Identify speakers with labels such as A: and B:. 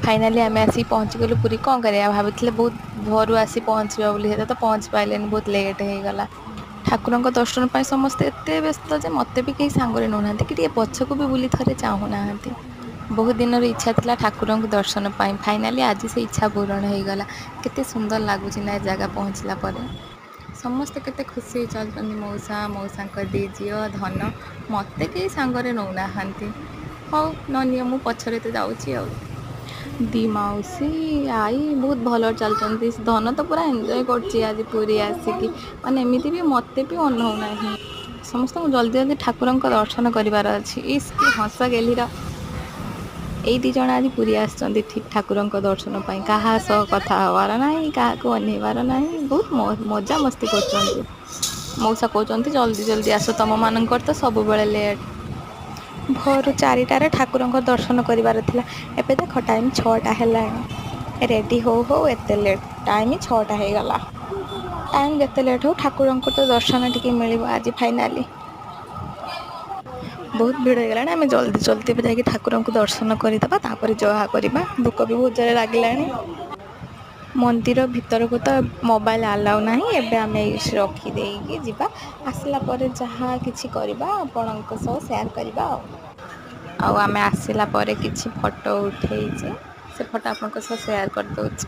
A: Finally ଆମେ ଆସିକି ପହଞ୍ଚିଗଲୁ ପୁରୀ। କ'ଣ କରିବା, ଭାବିଥିଲେ ବହୁତ ଭୋରୁ ଆସି ପହଞ୍ଚିବା ବୋଲି, ସେଟା ତ ପହଞ୍ଚି ପାଇଲେନି, ବହୁତ ଲେଟ୍ ହେଇଗଲା। ଠାକୁରଙ୍କ ଦର୍ଶନ ପାଇଁ ସମସ୍ତେ ଏତେ ବ୍ୟସ୍ତ ଯେ ମୋତେ ବି କେହି ସାଙ୍ଗରେ ନେଉନାହାନ୍ତି କି ଟିକେ ପଛକୁ ବି ବୁଲି ଥରେ ଚାହୁଁନାହାନ୍ତି। ବହୁତ ଦିନର ଇଚ୍ଛା ଥିଲା ଠାକୁରଙ୍କୁ ଦର୍ଶନ ପାଇଁ, ଫାଇନାଲି ଆଜି ସେ ଇଚ୍ଛା ପୂରଣ ହେଇଗଲା। କେତେ ସୁନ୍ଦର ଲାଗୁଛି ନା ଏ ଜାଗା ପହଞ୍ଚିଲା ପରେ। ସମସ୍ତେ କେତେ ଖୁସି ହେଇ ଚାଲୁଛନ୍ତି, ମଉସା, ମଉସାଙ୍କ ଦି ଝିଅ, ଧନ। ମୋତେ କେହି ସାଙ୍ଗରେ ନେଉନାହାନ୍ତି। ହଉ, ନ ନିଅ, ମୁଁ ପଛରେ ତ ଯାଉଛି। ଆଉ ଦି ମାଉସୀ, ଆଈ ବହୁତ ଭଲରେ ଚାଲୁଛନ୍ତି। ଧନ ତ ପୁରା ଏନ୍ଜୟ କରୁଛି ଆଜି ପୁରୀ ଆସିକି, ମାନେ ଏମିତି ବି ମୋତେ ବି ଅନଉନାହିଁ। ସମସ୍ତଙ୍କୁ ଜଲ୍ଦି ଜଲ୍ଦି ଠାକୁରଙ୍କ ଦର୍ଶନ କରିବାର ଅଛି। ଇସ୍, କି ହସ ଗେଲିର! ଏଇ 2 ଜଣ ଆଜି ପୁରୀ ଆସିଛନ୍ତି ଠିକ୍ ଠାକୁରଙ୍କ ଦର୍ଶନ ପାଇଁ। କାହା ସହ କଥା ହେବାର ନାହିଁ, କାହାକୁ ଅନେଇବାର ନାହିଁ, ବହୁତ ମଜା ମସ୍ତି କରୁଛନ୍ତି। ମଉସା କହୁଛନ୍ତି, ଜଲ୍ଦି ଜଲ୍ଦି ଆସ, ତମମାନଙ୍କର ତ ସବୁବେଳେ ଲେଟ୍। ଭୋରୁ 4ଟାରେ ଠାକୁରଙ୍କ ଦର୍ଶନ କରିବାର ଥିଲା। ଏବେ ଦେଖ, ଟାଇମ୍ 6ଟା ହେଲାଣି। ରେଡ଼ି ହଉ ହଉ ଏତେ ଲେଟ୍, ଟାଇମ୍ 6ଟା ହେଇଗଲା। ଟାଇମ୍ ଯେତେ ଲେଟ୍ ହଉ, ଠାକୁରଙ୍କୁ ତ ଦର୍ଶନ ଟିକେ ମିଳିବ ଆଜି। ଫାଇନାଲି ବହୁତ ଭିଡ଼ ହେଇଗଲାଣି। ଆମେ ଜଲ୍ଦି ଜଲ୍ଦି ଏବେ ଯାଇକି ଠାକୁରଙ୍କୁ ଦର୍ଶନ କରିଦେବା, ତାପରେ ଯାହା କରିବା। ଭୋକ ବି ବହୁତ ଜୋରେ ଲାଗିଲାଣି। ମନ୍ଦିର ଭିତରକୁ ତ ମୋବାଇଲ ଆଲାଉ ନାହିଁ। ଏବେ ଆମେ ଏଇଠି ରଖିଦେଇକି ଯିବା। ଆସିଲା ପରେ ଯାହା କିଛି କରିବା, ଆପଣଙ୍କ ସହ ସେୟାର କରିବା। ଆଉ ଆମେ ଆସିଲା ପରେ କିଛି ଫଟୋ ଉଠେଇଛେ, ସେ ଫଟୋ ଆପଣଙ୍କ ସହ ସେୟାର କରିଦେଉଛି।